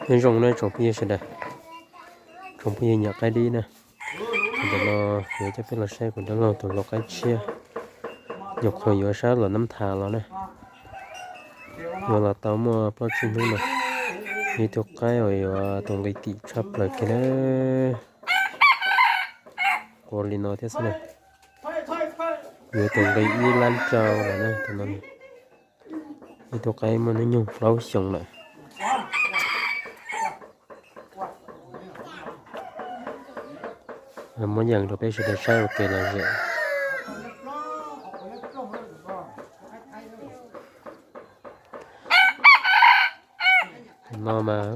Nyob zoo na tsoom phooj ywg sawv daws, tsoom phooj ywg nyiam qaib dib na, ntawm no yuav coj peb los saib kuv dab laug tus lau qaib tshiab, nyuam qhuav yuav sab los nab thas los na, yuav los tau muaj plaub tsib hnub no. Ib tug qaib uas yuav tus nqi kim tshaj plaws kiag na, qua li no thiab xwb na. Yuav tus nqi ib lab rau lawm na, tus no. Ib tug qaib muaj hnub nyoog plaub xyoos lawm. Muab yees rau peb sawv daws saib ua ke lom zem. No mas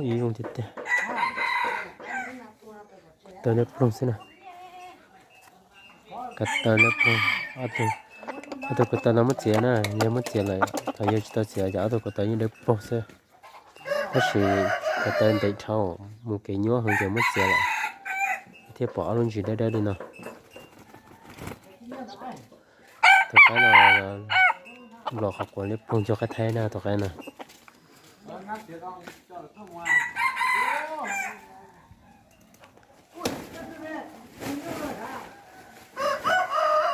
ib zoo tiag tiag. Taw liab ploog xwb na. Ko taw liab ploog. Ob tug ko taw no muab txiav na, yog muab txiav lawm, thaum yog tsis tau txiav ces ob tug ko taw yeej dawb paug xwb. Tab sis ko taw ntev dhau, mus kev nyuab heev ces muab txiav lawm, thiaj pom ob lub ntsis dawb dawb li no. Tus qaib no los qhov quav liab ploog cuag qaib thaib na tus qaib no.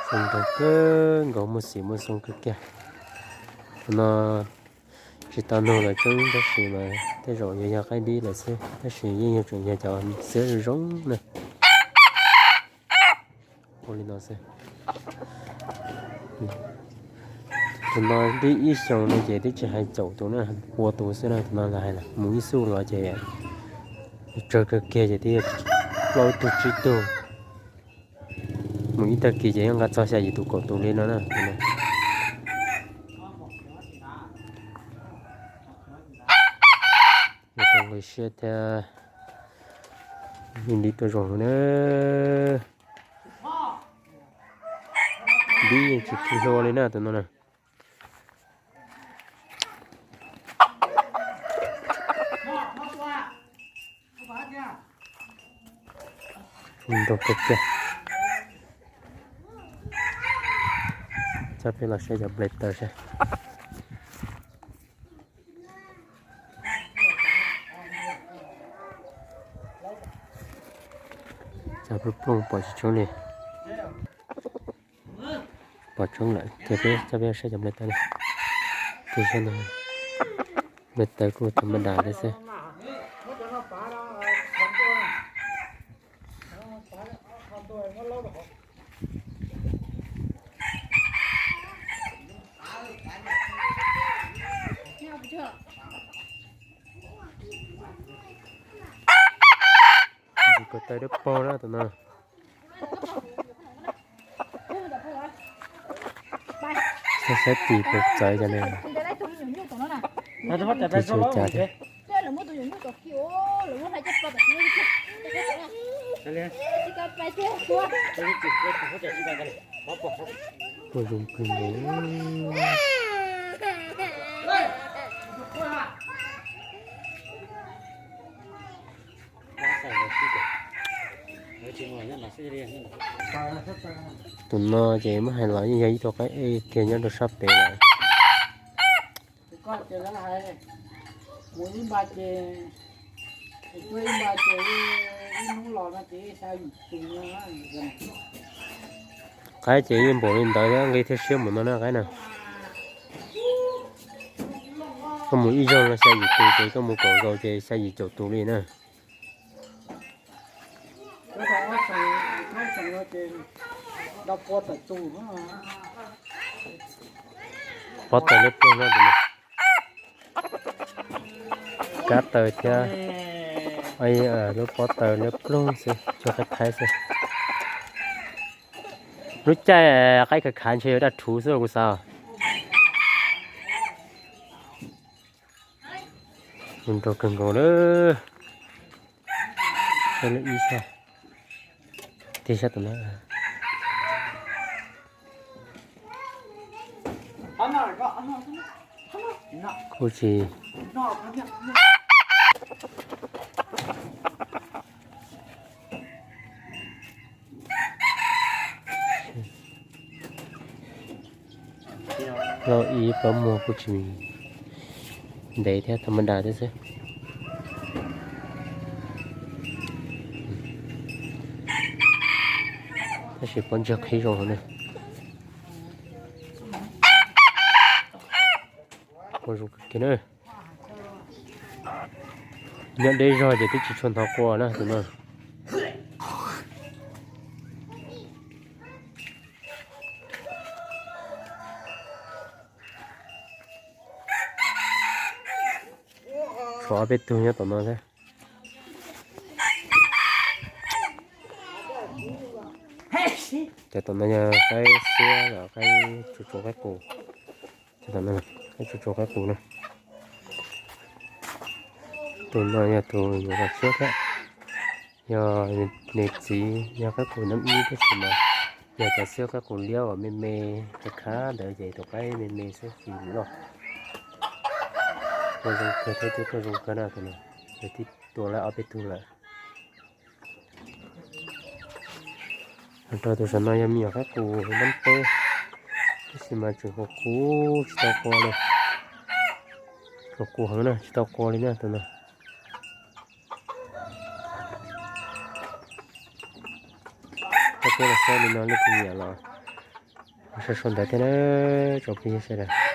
Zoo nraug kawg nkaus, muaj xim muaj xoo kawg kiag. Tus no tsis tau nug los tseeb tab sis mas tej zaum yuav yog qaib dib lawm xwb, tab sis yeej yuav tsum yog cov xiab zoo zoo na. Ua li no xwb. Tus no dib ib xyoos no ces twb tsis hais caum tus na, ua tus xwb na, tus no los hais mus ib xuj los ces tsawg kawg kiag ces twb yog plaub tug tsib tug. Mus ib tag kis ces yeej nqa txog xya yim tus kaum tus li no na. Yog tus nqi siab thiab, yeej dib tuaj zoo na. Dib yeej tsis khi hlua li na tus no na. Nrog kawg kiag. Coj peb los saib cov nplej taw seb. Cov plooj plooj pom tsis tshoob li. Pom tshoob lawm ces peb coj peb saib cov nplej taw na. Ces saib no, nplej taw kuj thaum maj das thiab xwb. Ko taw dawb paug na tus no. Saib tis puas txawv cov no. Tis tsis cas thiab. Ua zoo kawg nkaus. Tus no ces muab hais los yeej yog ib tug qaib ej kiag nyob rau sab pem lawm. Qaib ces yeej npaum li ntawd thiab, nqi thiab siab mus no na qaib na. Koj mus ib zaug no xya yim tus ces koj mus kaum zaus ces xya yim caum tus li na. Pob taws liab ploog no. Kab taws thiab lub pob taws liab ploog xwb, cuag qaib thaib xwb. Lub caij qaib khav khav ntshe yuav daj rhuv xwb los kuv xav. Zoo nraug kawg nkaus lawm. Ib sab, tig sab tom no. Kuj tsis Lauj, ib plaub muag kuj tsis ntev thiab, tha ma das thiab xwb. Tab sis pob ntseg qhib zoo heev na. Ua zoo kawg kiag na. Nyob deb zog ces twb tsis tshua ntov qua na tus no. Tshuav ob peb tug nyob tom no thiab. Cov tom no yog qaib xiab los qaib tsuas tsuas qaib qus. Cov tom no qaib tsuas tsuas qaib qus na. Tus no yog tus yuav los tshiab thiab. Yog nws txiv yog qaib qus nab ib tab sis mas yog cov xiab qaib qus liab uas me me khab khab ntawd ces tus qaib me me xwb tsis loj. Ua zoo kawg thiab, twb tuaj zoo kawg na tus no. Ces twb tua lawm ob peb tug lawm. Rau tus saum no yog me nyuam qaib qus nab peb, tab sis mas tseem qus qus tsis tau qua li. Qus qus heev na, tsis tau qua li na tus no. Koj peb los saib li no leej twg nyiam los sau sau ntawv thiab na, tsoom phooj ywg sawv daws.